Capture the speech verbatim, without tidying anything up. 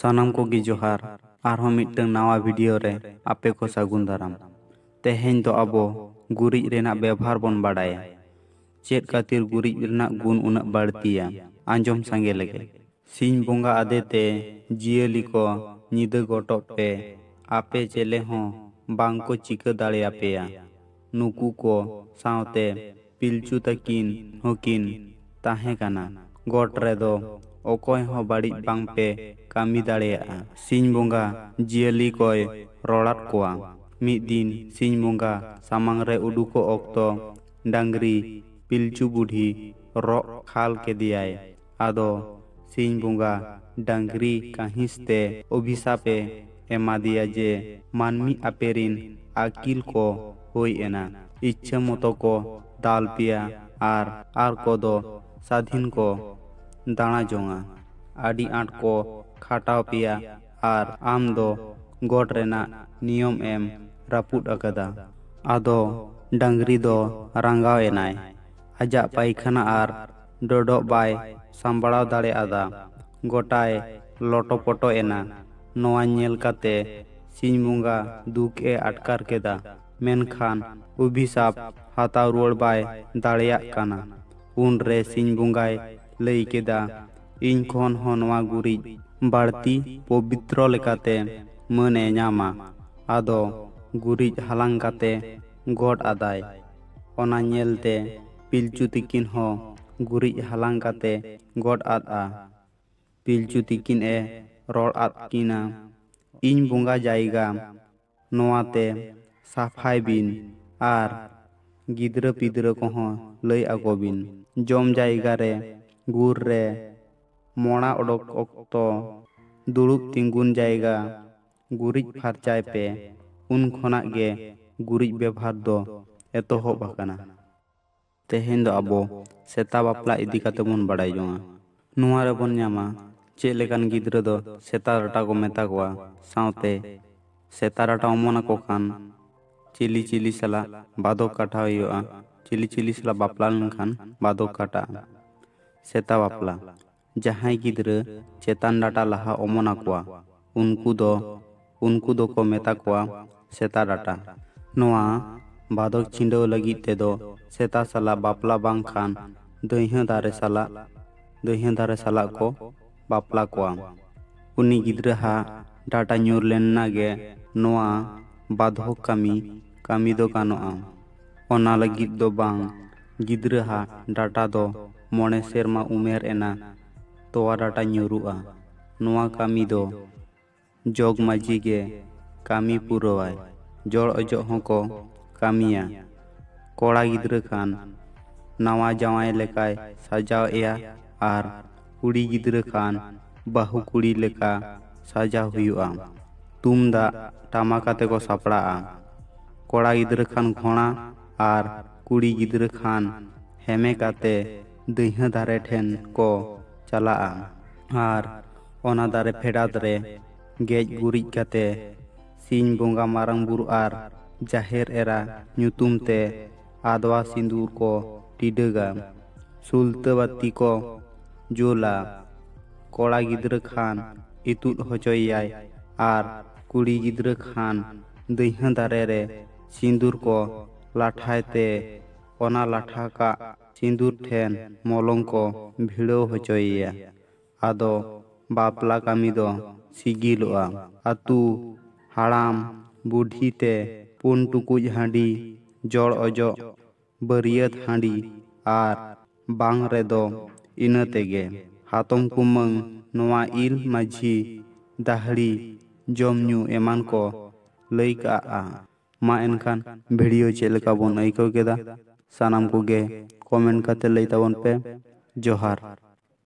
ᱥᱟᱱᱟᱢ ᱠᱚᱜᱮ ᱡᱚᱦᱟᱨ᱾ ᱟᱨᱦᱚᱸ ᱢᱤᱫᱴᱟᱝ ᱱᱟᱣᱟ ᱵᱷᱤᱰᱤᱭᱳ ᱨᱮ ᱟᱯᱮ ᱠᱚ ᱥᱟᱹᱜᱩᱱ ᱫᱟᱨᱟᱢ᱾ ᱛᱮᱦᱮᱧ ᱫᱚ ᱟᱵᱚ ᱜᱩᱨᱤᱡ ᱨᱮᱱᱟᱜ ᱵᱮᱵᱷᱟᱨ ᱵᱚᱱ ᱵᱟᱲᱟᱭᱟ᱾ ᱪᱮᱫ ᱠᱷᱟᱹᱛᱤᱨ ᱜᱩᱨᱤᱡ ᱨᱮᱱᱟᱜ ᱜᱩᱱ ᱩᱱᱟᱹᱜ ᱵᱟᱹᱲᱛᱤᱭᱟ? ᱟᱸᱡᱚᱢ ᱥᱟᱸᱜᱮ ᱞᱮᱜᱮ᱾ ᱥᱤᱧ ᱵᱚᱸᱜᱟ ᱟᱫᱮ ᱛᱮ ᱡᱤᱭᱟᱹᱞᱤ ᱠᱚ ᱧᱤᱫᱟᱹ ᱜᱚᱴᱚᱜ ᱯᱮ, ᱟᱯᱮ ᱪᱮᱞᱮ ᱦᱚᱸ ᱵᱟᱝ ᱠᱚ ᱪᱤᱠᱟᱹ ᱫᱟᱲᱮᱭᱟᱯᱮᱭᱟ᱾ ᱱᱩᱠᱩ ᱠᱚ ᱥᱟᱶᱛᱮ ᱯᱤᱞᱪᱩ ᱛᱟᱹᱠᱤᱱ ᱦᱚᱸᱠᱤᱱ ᱛᱟᱦᱮᱸ ᱠᱟᱱᱟ᱾ ᱜᱚᱴ ᱨᱮᱫᱚ ᱚᱠᱚᱭ ᱦᱚᱸ ᱵᱟᱹᱲᱤᱡ ᱵᱟᱝ ᱯᱮ ᱠᱟᱹᱢᱤ ᱫᱟᱲᱮᱭᱟᱜᱼᱟ᱾ ᱥᱤᱧ ᱵᱚᱸᱜᱟ ᱡᱤᱭᱟᱹᱞᱤ ᱠᱚᱭ ᱨᱚᱲᱟᱫ ᱠᱚᱣᱟ᱾ ᱢᱤᱫ ᱫᱤᱱ ᱥᱤᱧ ᱵᱚᱸᱜᱟ ᱥᱟᱢᱟᱝ ᱨᱮ ᱩᱰᱩᱠᱚᱜ ᱚᱠᱛᱚ ᱰᱟᱝᱨᱤ ᱯᱤᱞᱪᱩ ᱵᱩᱰᱷᱤ ᱨᱚᱜ ᱠᱷᱟᱞ ᱠᱮᱫᱮᱭᱟᱭ᱾ ᱟᱫᱚ ᱥᱤᱧ ᱵᱚᱸᱜᱟ ᱰᱟᱝᱨᱤ ᱠᱟᱹᱦᱤᱥ ᱛᱮ ᱚᱵᱷᱤᱥᱟᱯ ᱮ ᱮᱢᱟᱫᱮᱭᱟ ᱡᱮ ᱢᱟᱹᱱᱢᱤ ᱟᱯᱮ ᱨᱤᱱ ᱟᱹᱠᱤᱞ ᱠᱚ ᱦᱩᱭ ᱮᱱᱟ, ᱤᱪᱪᱷᱟᱹ ᱢᱚᱛᱚ ᱠᱚ ᱫᱟᱞ ᱯᱮᱭᱟ ᱟᱨ ᱟᱨ ᱠᱚᱫᱚ ᱥᱟᱹᱫᱷᱤᱱ ᱠᱚ ᱫᱟᱬᱟ ᱡᱚᱝᱟ᱾ ᱟᱹᱰᱤ ᱟᱸᱴ ᱠᱚ ᱠᱷᱟᱴᱟᱣ ᱯᱮᱭᱟ ᱟᱨ ᱟᱢ ᱫᱚ ᱜᱚᱴ ᱨᱮᱱᱟᱜ ᱱᱤᱭᱚᱢ ᱮᱢ ᱨᱟᱹᱯᱩᱫ ᱟᱠᱟᱫᱟ᱾ ᱟᱫᱚ ᱰᱟᱝᱨᱤ ᱫᱚ ᱨᱟᱸᱜᱟᱣ ᱮᱱᱟᱭ᱾ ᱟᱡᱟᱜ ᱯᱟᱭᱠᱷᱟᱱᱟ ᱟᱨ ᱰᱚᱰᱚᱜ ᱵᱟᱭ ᱥᱟᱢᱵᱲᱟᱣ ᱫᱟᱲᱮᱭᱟᱫᱟ᱾ ᱜᱚᱴᱟᱭ ᱞᱚᱴᱚᱯᱚᱴᱚ ᱮᱱᱟ᱾ ᱱᱚᱣᱟ ᱧᱮᱞ ᱠᱟᱛᱮ ᱥᱤᱧ ᱵᱚᱸᱜᱟ ᱫᱩᱠ ᱮ ᱟᱴᱠᱟᱨ ᱠᱮᱫᱟ, ᱢᱮᱱᱠᱷᱟᱱ ᱚᱵᱷᱤᱥᱟᱯ ᱦᱟᱛᱟᱣ ᱨᱩᱣᱟᱹᱲ ᱵᱟᱭ ᱫᱟᱲᱮᱭᱟᱜ ᱠᱟᱱᱟ᱾ ᱩᱱᱨᱮ ᱥᱤᱧ ᱵᱚᱸᱜᱟᱭ ᱞᱟᱹᱭ ᱠᱮᱫᱟ, ᱤᱧ ᱠᱷᱚᱱ ᱦᱚᱸ ᱱᱚᱣᱟ ᱜᱩᱨᱤᱡ ᱵᱟᱹᱲᱛᱤ ᱯᱚᱵᱤᱛᱨᱚ ᱞᱮᱠᱟᱛᱮ ᱢᱟᱹᱱ ᱮ ᱧᱟᱢᱟ᱾ ᱟᱫᱚ ᱜᱩᱨᱤᱡ ᱦᱟᱞᱟᱝ ᱠᱟᱛᱮ ᱜᱚᱰ ᱟᱫᱟᱭ᱾ ᱚᱱᱟ ᱧᱮᱞᱛᱮ ᱯᱤᱞᱪᱩ ᱛᱤᱠᱤᱱ ᱦᱚᱸ ᱜᱩᱨᱤᱡ ᱦᱟᱞᱟᱝ ᱠᱟᱛᱮ ᱜᱚᱰ ᱟᱫᱼᱟ᱾ ᱯᱤᱞᱪᱩ ᱛᱤᱠᱤᱱ ᱮ ᱨᱚᱲ ᱟᱫ ᱠᱤᱱᱟ, ᱤᱧ ᱵᱚᱸᱜᱟ ᱡᱟᱭᱜᱟ ᱱᱚᱣᱟᱛᱮ ᱥᱟᱯᱷᱟᱭ ᱵᱤᱱ ᱟᱨ ᱜᱤᱫᱽᱨᱟᱹ ᱯᱤᱫᱽᱨᱟᱹ ᱠᱚᱦᱚᱸ ᱞᱟᱹᱭ ᱟᱠᱚ ᱵᱤᱱ᱾ ᱡᱚᱢ ᱡᱟᱭᱜᱟ ᱨᱮ ᱜᱩᱨ ᱨᱮ ᱢᱚᱲᱟ ᱚᱰᱚᱠ ᱚᱠᱛᱚ ᱫᱩᱲᱩᱵ ᱛᱤᱸᱜᱩᱱ ᱡᱟᱭᱜᱟ ᱜᱩᱨᱤᱡ ᱯᱷᱟᱨᱪᱟᱭ ᱯᱮ᱾ ᱩᱱ ᱠᱷᱚᱱᱟᱜ ᱜᱮ ᱜᱩᱨᱤᱡ ᱵᱮᱵᱷᱟᱨ ᱫᱚ ᱮᱛᱚᱦᱚᱵ ᱟᱠᱟᱱᱟ᱾ ᱛᱮᱦᱮᱧ ᱫᱚ ᱟᱵᱚ ᱥᱮᱛᱟ ᱵᱟᱯᱞᱟ ᱤᱫᱤ ᱠᱟᱛᱮ ᱵᱚᱱ ᱵᱟᱲᱟᱭ ᱡᱚᱝᱟ᱾ ᱱᱚᱣᱟ ᱨᱮᱵᱚᱱ ᱧᱟᱢᱟ ᱪᱮᱫ ᱞᱮᱠᱟᱱ ᱜᱤᱫᱽᱨᱟᱹ ᱫᱚ ᱥᱮᱛᱟ ᱰᱟᱴᱟ ᱠᱚ ᱢᱮᱛᱟ ᱠᱚᱣᱟ, ᱥᱟᱶᱛᱮ ᱥᱮᱛᱟ ᱰᱟᱴᱟ ᱚᱢᱚᱱ ᱟᱠᱚ ᱠᱷᱟᱱ ᱪᱤᱞᱤ ᱪᱤᱞᱤ ᱥᱟᱞᱟᱜ ᱵᱟᱫᱚᱠ ᱠᱟᱴᱟᱣ ᱦᱩᱭᱩᱜᱼᱟ, ᱪᱤᱞᱤ ᱪᱤᱞᱤ ᱥᱟᱞᱟᱜ ᱵᱟᱯᱞᱟ ᱞᱮᱱᱠᱷᱟᱱ ᱵᱟᱫᱚᱠ ᱠᱟᱴᱟᱜᱼᱟ᱾ ᱥᱮᱛᱟ ᱵᱟᱯᱞᱟ᱾ ᱡᱟᱦᱟᱸᱭ ᱜᱤᱫᱽᱨᱟᱹ ᱪᱮᱛᱟᱱ ᱰᱟᱴᱟ ᱞᱟᱦᱟ ᱚᱢᱚᱱ ᱟᱠᱚᱣᱟ, ᱩᱱᱠᱩ ᱫᱚ ᱩᱱᱠᱩ ᱫᱚᱠᱚ ᱢᱮᱛᱟ ᱠᱚᱣᱟ ᱥᱮᱛᱟ ᱰᱟᱴᱟ᱾ ᱱᱚᱣᱟ ᱵᱟᱫᱚᱠ ᱪᱷᱤᱸᱰᱟᱹᱣ ᱞᱟᱹᱜᱤᱫ ᱛᱮᱫᱚ ᱥᱮᱛᱟ ᱥᱟᱞᱟᱜ ᱵᱟᱯᱞᱟ ᱵᱟᱝᱠᱷᱟᱱ ᱫᱟᱹᱭᱦᱟᱹ ᱫᱟᱨᱮ ᱥᱟᱞᱟᱜ ᱫᱟᱹᱭᱦᱟᱹ ᱫᱟᱨᱮ ᱥᱟᱞᱟᱜ ᱠᱚ ᱵᱟᱯᱞᱟ ᱠᱚᱣᱟ᱾ ᱩᱱᱤ ᱜᱤᱫᱽᱨᱟᱹ ᱦᱟᱜ ᱰᱟᱴᱟ ᱧᱩᱨ ᱞᱮᱱᱟ ᱜᱮ ᱱᱚᱣᱟ ᱵᱟᱫᱷᱚᱠ ᱠᱟᱹᱢᱤ ᱠᱟᱹᱢᱤ ᱫᱚ ᱜᱟᱱᱚᱜᱼᱟ᱾ ᱚᱱᱟ ᱞᱟᱹᱜᱤᱫ ᱫᱚ ᱵᱟᱝ, ᱜᱤᱫᱽᱨᱟᱹ ᱦᱟᱜ ᱰᱟᱴᱟ ᱫᱚ ᱢᱚᱬᱮ ᱥᱮᱨᱢᱟ ᱩᱢᱮᱨ ᱮᱱᱟ ᱛᱚᱣᱟ ᱰᱟᱴᱟ ᱧᱩᱨᱩᱜᱼᱟ᱾ ᱱᱚᱣᱟ ᱠᱟᱹᱢᱤ ᱫᱚ ᱡᱚᱜᱽ ᱢᱟᱹᱡᱷᱤ ᱜᱮ ᱠᱟᱹᱢᱤ ᱯᱩᱨᱟᱹᱣᱟᱭ᱾ ᱡᱚᱲ ᱚᱡᱚᱜ ᱦᱚᱸᱠᱚ ᱠᱟᱹᱢᱤᱭᱟ᱾ ᱠᱚᱲᱟ ᱜᱤᱫᱽᱨᱟᱹ ᱠᱷᱟᱱ ᱱᱟᱣᱟ ᱡᱟᱶᱟᱭ ᱞᱮᱠᱟᱭ ᱥᱟᱡᱟᱣ ᱮᱭᱟ ᱟᱨ ᱠᱩᱲᱤ ᱜᱤᱫᱽᱨᱟᱹ ᱠᱷᱟᱱ ᱵᱟᱹᱦᱩ ᱠᱩᱲᱤ ᱞᱮᱠᱟ ᱥᱟᱡᱟᱣ ᱦᱩᱭᱩᱜᱼᱟ᱾ ᱛᱩᱢᱫᱟᱜ ᱴᱟᱢᱟᱠ ᱟᱛᱮ ᱠᱚ ᱥᱟᱯᱲᱟᱜᱼᱟ᱾ ᱠᱚᱲᱟ ᱜᱤᱫᱽᱨᱟᱹ ᱠᱷᱟᱱ ᱜᱷᱚᱲᱟ ᱟᱨ ᱠᱩᱲᱤ ᱜᱤᱫᱽᱨᱟᱹ ᱠᱷᱟᱱ ᱦᱮᱢᱮ ᱠᱟᱛᱮ ᱫᱟᱹᱭᱦᱟᱹ ᱫᱷᱟᱨᱮ ᱴᱷᱮᱱ ᱠᱚ ᱪᱟᱞᱟᱜᱼᱟ ᱟᱨ ᱚᱱᱟ ᱫᱟᱨᱮ ᱯᱷᱮᱰᱟᱛ ᱨᱮ ᱜᱮᱡ ᱜᱩᱨᱤᱡ ᱠᱟᱛᱮ ᱥᱤᱧ ᱵᱚᱸᱜᱟ, ᱢᱟᱨᱟᱝ ᱵᱩᱨᱩ ᱟᱨ ᱡᱟᱦᱮᱨ ᱮᱨᱟ ᱧᱩᱛᱩᱢ ᱛᱮ ᱟᱫᱣᱟ ᱥᱤᱸᱫᱩᱨ ᱠᱚ ᱴᱤᱰᱟᱹᱜᱟ, ᱥᱩᱞᱛᱟᱹ ᱵᱟᱹᱛᱤ ᱠᱚ ᱡᱩᱞᱟ᱾ ᱠᱚᱲᱟ ᱜᱤᱫᱽᱨᱟᱹ ᱠᱷᱟᱱ ᱤᱛᱩᱫ ᱦᱚᱪᱚᱭᱮᱭᱟᱭ ᱟᱨ ᱠᱩᱲᱤ ᱜᱤᱫᱽᱨᱟᱹ ᱠᱷᱟᱱ ᱫᱟᱹᱭᱦᱟᱹ ᱫᱟᱨᱮ ᱨᱮ ᱥᱤᱸᱫᱩᱨ ᱠᱚ ᱞᱟᱴᱷᱟᱭ ᱛᱮ ᱚᱱᱟ ᱞᱟᱴᱷᱟ ᱠᱟᱜ ᱥᱤᱸᱫᱩᱨ ᱴᱷᱮᱱ ᱢᱚᱞᱚᱝ ᱠᱚ ᱵᱷᱤᱲᱟᱹᱣ ᱦᱚᱪᱚᱭᱮᱭᱟ᱾ ᱟᱫᱚ ᱵᱟᱯᱞᱟ ᱠᱟᱹᱢᱤ ᱫᱚ ᱥᱤᱜᱤᱞᱚᱜᱼᱟ᱾ ᱟᱹᱛᱩ ᱦᱟᱲᱟᱢ ᱵᱩᱰᱷᱤ ᱛᱮ ᱯᱩᱱ ᱴᱩᱠᱩᱡ ᱦᱟᱺᱰᱤ, ᱡᱚᱲ ᱚᱡᱚᱜ, ᱵᱟᱹᱨᱭᱟᱹᱛ ᱦᱟᱺᱰᱤ ᱟᱨ ᱵᱟᱝ ᱨᱮᱫᱚ ᱤᱱᱟᱹ ᱛᱮᱜᱮ᱾ ᱦᱟᱛᱚᱢ ᱠᱩᱢᱟᱹᱝ ᱱᱚᱣᱟ ᱤᱞ ᱢᱟᱹᱡᱷᱤ ᱫᱟᱹᱦᱲᱤ ᱡᱚᱢ ᱧᱩ ᱮᱢᱟᱱ ᱠᱚ ᱞᱟᱹᱭ ᱠᱟᱜᱼᱟ᱾ ᱢᱟ ᱮᱱᱠᱷᱟᱱ ᱵᱷᱤᱰᱤᱭᱳ ᱪᱮᱫ ᱞᱮᱠᱟ ᱵᱚᱱ ᱟᱹᱭᱠᱟᱹᱣ ᱠᱮᱫᱟ, ᱥᱟᱱᱟᱢ ᱠᱚᱜᱮ ᱠᱚᱢᱮᱱᱴ ᱠᱟᱛᱮ ᱞᱟᱹᱭ ᱛᱟᱵᱚᱱ ᱯᱮ᱾ ᱡᱚᱦᱟᱨ᱾